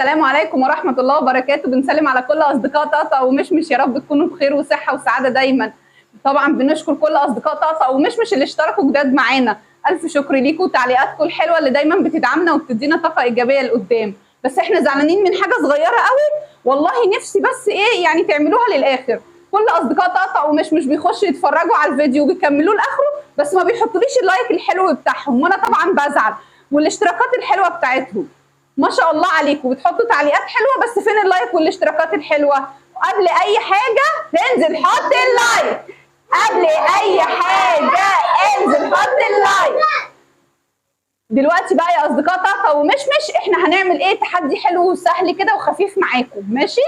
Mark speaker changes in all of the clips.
Speaker 1: السلام عليكم ورحمة الله وبركاته. بنسلم على كل أصدقاء طقطق ومشمش، يا رب تكونوا بخير وصحة وسعادة دايما. طبعا بنشكر كل أصدقاء طقطق ومشمش اللي اشتركوا جداد معانا، ألف شكر ليكم وتعليقاتكم الحلوة اللي دايما بتدعمنا وبتدينا طاقة إيجابية لقدام. بس احنا زعلانين من حاجة صغيرة قوي، والله نفسي بس ايه يعني تعملوها للآخر. كل أصدقاء طقطق ومشمش بيخشوا يتفرجوا على الفيديو وبيكملوه لآخره، بس ما بيحطوليش ال like الحلو بتاعهم، وأنا طبعا بزعل، والاشتراكات الحلوة بتاعتهم. ما شاء الله عليكم بتحطوا تعليقات حلوة، بس فين ال like والاشتراكات الحلوة؟ قبل اي حاجة تنزل حط ال like، قبل اي حاجة انزل حط ال like. دلوقتي بقى يا اصدقاء طاقة ومشمش احنا هنعمل ايه؟ تحدي حلو وسهل كده وخفيف معاكم، ماشي؟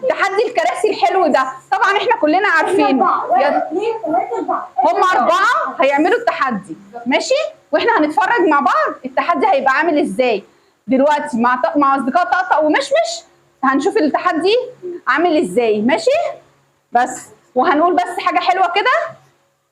Speaker 1: تحدي الكراسي الحلو ده طبعا احنا كلنا عارفينه. هم 4 هيعملوا التحدي، ماشي؟ واحنا هنتفرج مع بعض التحدي هيبقى عامل ازاي. دلوقتي مع اصدقاء طقطق ومشمش هنشوف التحدي عامل ازاي، ماشي؟ بس وهنقول بس حاجة حلوة كده: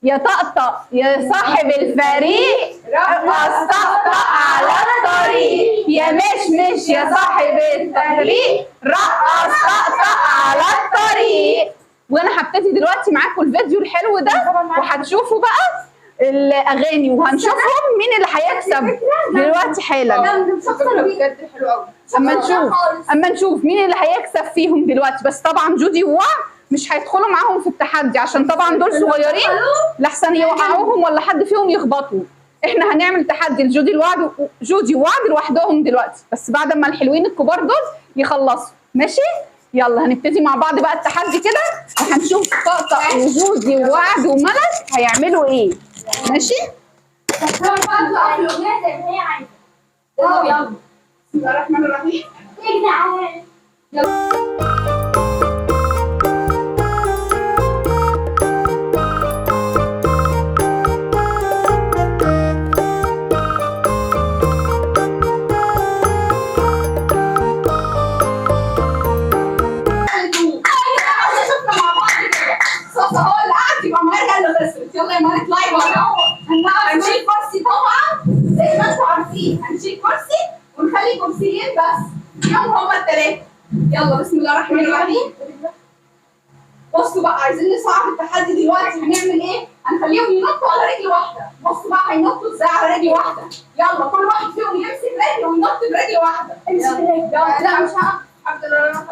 Speaker 1: يا طقطق يا صاحب الفريق رقص طقطق على الطريق، يا مشمش يا صاحب الفريق رقص طقطق على الطريق. وانا هبتدي دلوقتي معاكم الفيديو الحلو ده، وهتشوفوا بقى الاغاني وهنشوفهم مين اللي هيكسب دلوقتي حالا. اما نشوف مين اللي هيكسب فيهم دلوقتي. بس طبعا جودي ووعد مش هيدخلوا معاهم في التحدي عشان طبعا دول صغيرين، لحسن يوقعوهم ولا حد فيهم يخبطوا. احنا هنعمل تحدي لجودي ووعد، جودي ووعد لوحدهم دلوقتي، بس بعد ما الحلوين الكبار دول يخلصوا، ماشي؟ يلا هنبتدي مع بعض بقى التحدي كده، وهنشوف طقطق وجودي ووعد وملك هيعملوا ايه، ماشي؟ يلا بسم الله الرحمن الرحيم. يلا يلا يا مالك اطلعي بره. هنشيل كرسي طبعا زي ما انتم عارفين، هنشيل كرسي ونخلي كرسيين بس فيهم هما الثلاثة. يلا بسم الله الرحمن الرحيم. بصوا بقى عايزين نصعب التحدي دلوقتي. هنعمل ايه؟ هنخليهم ينطوا على رجل واحدة. بصوا بقى هينطوا ازاي على رجل واحدة. يلا كل واحد فيهم يمسك رجل وينط برجل واحدة. يلا لا مش هقف، الحمد لله.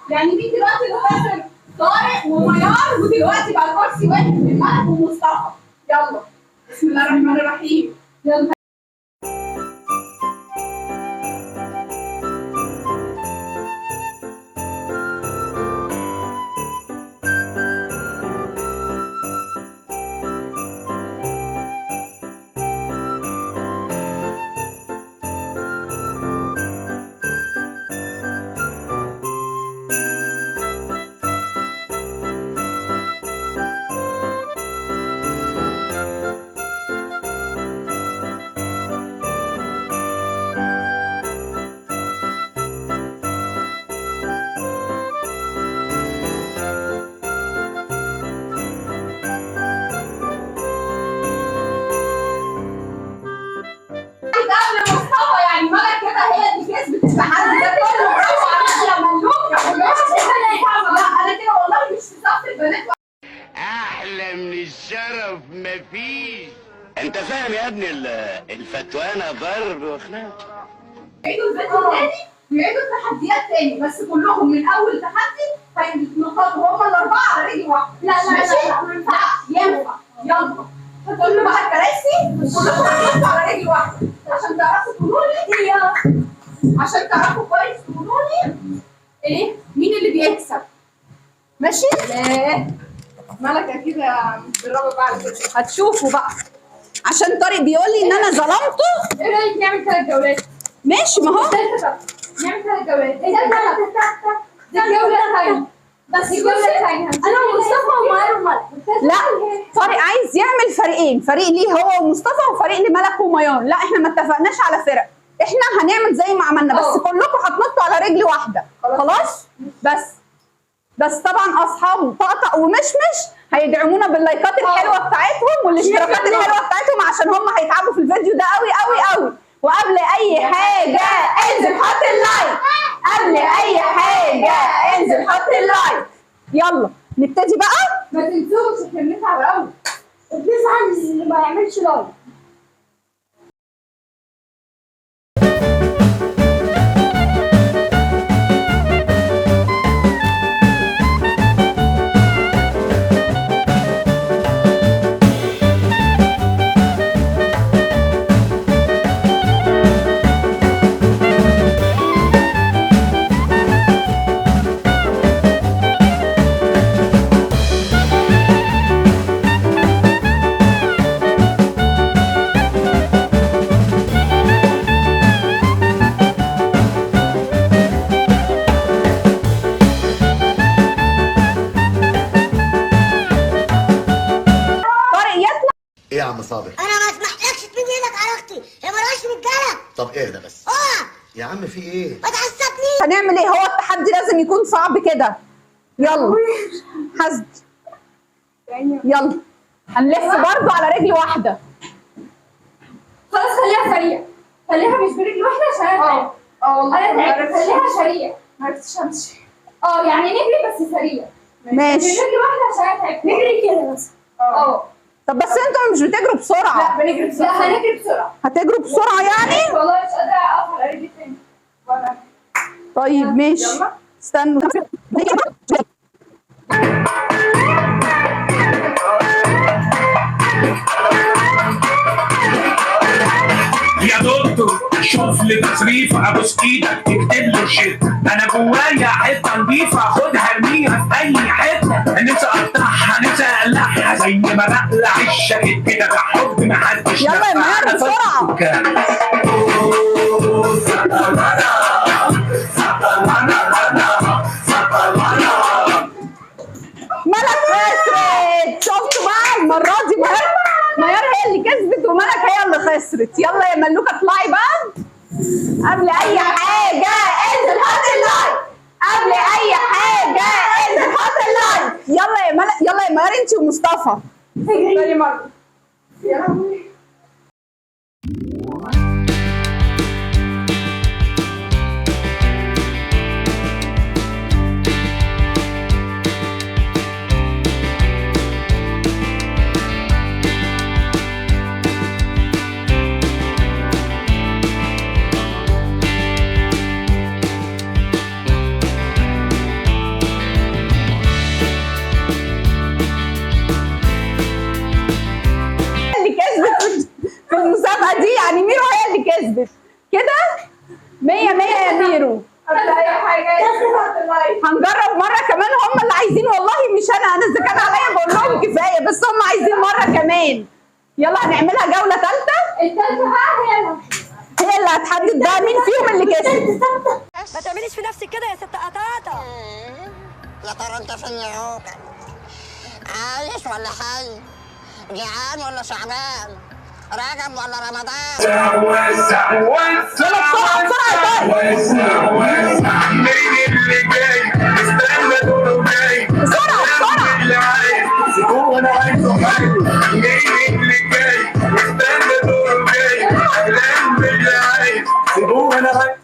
Speaker 1: يعني مين دلوقتي اللي خسر؟ طارق وميار، ودلوقتي بقى كرسي واحد من ملك ومصطفى. يلا بسم الله الرحمن الرحيم. يلا التحدي ده كله. برافو عليك يا ملوكه. لا انا كده والله مش في صف البنات.
Speaker 2: احلى من الشرف مفيش. انت فاهم يا ابني؟ الفتوانه ضرب وخناق.
Speaker 1: يعيدوا الفيديو تاني ويعيدوا التحديات تاني، بس كلهم من اول تحدي هينطوا هما الاربعة على رجل واحدة. لا لا لا ما ينفعش. ينفع. يلا كله بقى الكراسي كلكم هتنطوا على رجل واحدة عشان تعرفوا تقولوا لي، عشان تعرفوا كويس تقولوا لي ايه مين اللي بيكسب، ماشي؟ لا ملكه كده متدربه بقى على كده، هتشوفوا بقى. عشان طارق بيقول لي ان انا ظلمته.
Speaker 3: ايه رايك نعمل 3 جولات؟
Speaker 1: ماشي، ما هو
Speaker 3: نعمل 3 جولات. دي الجولة الثانية بس، الجولة الثانية. ملك.
Speaker 1: لا طارق عايز يعمل فريقين، فريق ليه هو ومصطفى وفريق لملك وميار. لا احنا ما اتفقناش على فرق، احنا هنعمل زي ما عملنا، بس كلكم هتنطوا على رجل واحدة. خلاص؟ بس طبعا اصحاب طقطق ومشمش هيدعمونا باللايكات الحلوة بتاعتهم والاشتراكات الحلوة بتاعتهم، عشان هم هيتعبوا في الفيديو ده قوي قوي قوي. وقبل اي حاجة انزل حط ال like، قبل اي حاجة انزل حط ال like. يلا نبتدي بقى.
Speaker 3: ما تنسوش احنا بنتعب قوي، بنزعل اللي ما يعملش like.
Speaker 4: ايه يا عم صابر؟
Speaker 5: انا ما اسمحلكش تمد ايدك على اختي، هي مالهاش رجاله.
Speaker 4: طب اهدى بس. يا عم في ايه؟
Speaker 5: ما تعصبنيش.
Speaker 1: هنعمل ايه؟ هو التحدي لازم يكون صعب كده. يلا حسبي، يلا هنلف برضو على رجل واحدة.
Speaker 3: خلاص خليها سريع، خليها مش برجل واحدة عشان انا تعبت. والله انا تعبت، خليها سريع. ما عرفتش امشي. يعني نجري بس سريع.
Speaker 1: ماشي.
Speaker 3: مش برجل واحدة عشان انا تعبت. نجري كده بس.
Speaker 1: طب بس انتوا مش بتجروا بسرعة.
Speaker 3: لا بنجري بسرعة. لا هنجري بسرعة.
Speaker 1: هتجروا بسرعة يعني؟
Speaker 3: والله مش قادرة اقف على رجلي تاني.
Speaker 1: طيب ماشي، استنوا.
Speaker 6: يا دكتور شوف لي تصريف، ابوس ايدك تكتب له شيت، انا جوايا حتة نضيفه خدها ارميها في اي حتة، نفسي اقطعها نفسي اقلعها زي ما بقلع الشاكيت كده بحب ما حدش.
Speaker 1: يلا يا مهر بسرعة. ملك خسرت. شفتوا بقى المرة دي ميار هي اللي كسبت وملك هي اللي خسرت. يلا يا ملوكه اطلعي بقى. قبل اي حاجة انزل حط ال like، قبل اي حاجة انزل حط ال like. يلا يا ملك، يلا يا ميار انت ومصطفى.
Speaker 3: تاني مرة. يا لهوي.
Speaker 1: في المسابقة دي يعني ميرو هي اللي كسبت كده. 100 100 يا ميرو. هنجرب مرة كمان، هم اللي عايزين والله مش انا اذا كان عليا بقول لهم كفاية، بس هم عايزين مرة كمان. يلا هنعملها جولة ثالثة.
Speaker 3: الثالثة بقى
Speaker 1: هي اللي هتحدد بقى مين فيهم اللي كسب.
Speaker 5: ما تعمليش في نفسك كده يا ست قطاطه. يا ترى انت فين يا عوكل؟ عايش ولا حي؟ جعان ولا شعبان؟ رجب ولا رمضان؟
Speaker 6: وسع وسع وسع وسع، مين اللي جاي؟ استنى دوره جاي.
Speaker 1: بسرعة بسرعة.
Speaker 6: اللي عايز هو انا عايزه حي. مين اللي جاي؟ استنى دوره جاي. اهلا باللي عايز سيبوه انا عايز.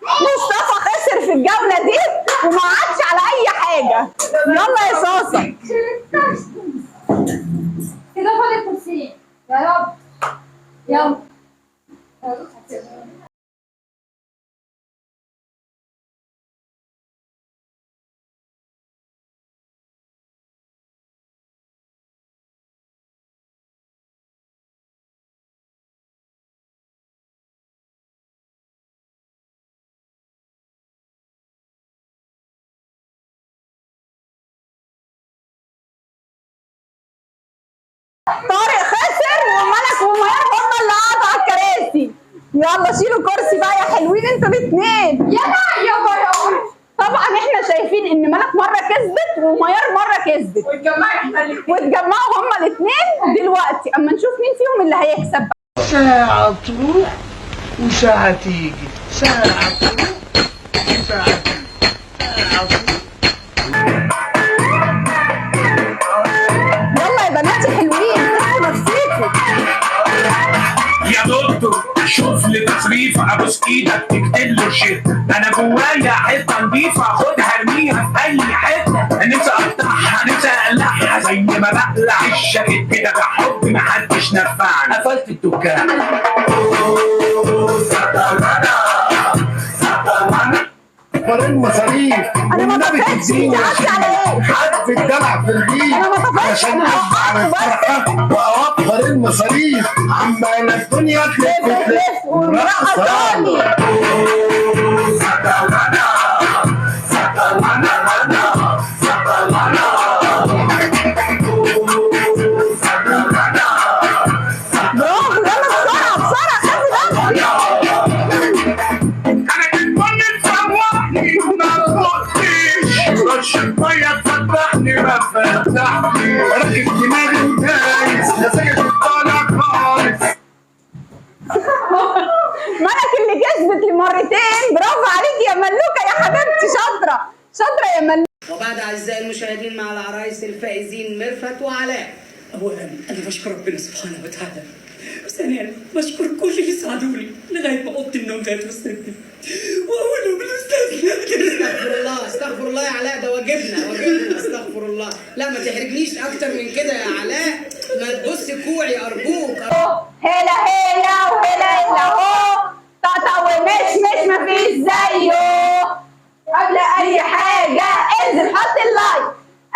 Speaker 1: مصطفى خسر في الجولة دي وما عادش على أي حاجة. يلا يا صاصة.
Speaker 3: كده فاضل كرسيين. يا رب. يلا.
Speaker 1: طارق خسر وملك وميار هما اللي قعدوا على الكراسي. يلا شيلوا كرسي بقى يا حلوين انتوا الاثنين.
Speaker 3: يلا يابا يابا.
Speaker 1: طبعا احنا شايفين ان ملك مرة كسبت وميار مرة كسبت،
Speaker 3: واتجمعوا احنا الاثنين،
Speaker 1: واتجمعوا هما الاثنين دلوقتي. اما نشوف مين فيهم اللي هيكسب.
Speaker 7: ساعة تروح وساعة تيجي، ساعة تروح وساعة تيجي، ساعة تروح.
Speaker 1: يلا يا بناتي حلوين، سيبوا نفسيكم.
Speaker 6: يا دكتور شوف لي تصريف، ابوس ايدك تكتب له شيت، انا جوايا حتة نضيفه خدها ارميها في اي حتة، نفسي اقطعها نفسي اقلعها زي ما بقلع الشاكيت كده بحب محدش نفعني، قفلت الدكان.
Speaker 7: المصاريف
Speaker 1: انا ما طفتش، انت قصدي على ايه؟
Speaker 7: حد الدلع في الريف
Speaker 1: انا ما طفتش،
Speaker 7: عشان
Speaker 1: انا
Speaker 7: على الفرحة واوفر المصاريف، عماله الدنيا تلف
Speaker 1: تلف ومرقصاني. برافو، يلا بسرعة بسرعة، خلي بالك.
Speaker 6: انا كنت مفوقني ما فوقتش، رش المية تفتحني ما فتحني، راكب دماغي ودايس يا ساكت طالع خالص.
Speaker 1: ملك اللي كسبت لمرتين، برافو عليك يا ملوكه يا حبيبتي، شاطرة شاطرة يا ملوكه.
Speaker 8: وبعد أعزائي المشاهدين مع العرايس الفائزين ميرفت وعلاء.
Speaker 9: أولا أنا بشكر ربنا سبحانه وتعالى، وثانيا بشكر كل اللي ساعدوني لغاية ما أوضة النوم بقت وصلتني، وأولهم الأستاذ نادر.
Speaker 8: استغفر الله استغفر الله يا علاء، ده واجبنا واجبنا، استغفر الله. لا ما تحرجنيش أكتر من كده يا علاء، ما تبص كوعي أرجوك.
Speaker 1: هلا هلا وهلا هلا هو، طقطق ومش مش مفيش زيه. قبل أي حاجة انزل حط ال like،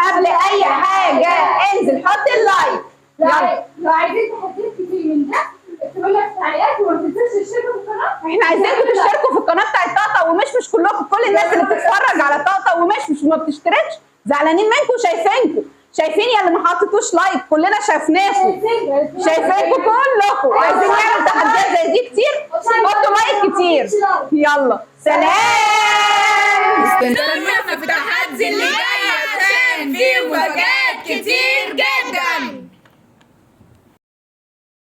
Speaker 1: قبل أي حاجة انزل حط ال like. يلا
Speaker 3: لو عايزين تحديات كتير من ده اكتبوا لنا في التعليقات، وما تنسوش تشتركوا في القناة.
Speaker 1: احنا عايزينكم تشتركوا في القناة بتاعت طقطق ومشمش كلكم، كل الناس اللي بتتفرج على طقطق ومشمش وما بتشتركش زعلانين منكم، شايفينكم، شايفين يا اللي ما حطيتوش like، كلنا شايفناكم، شايفينكم كلكم. عايزين نعمل تحديات زي دي كتير، حطوا like كتير. يلا سلام.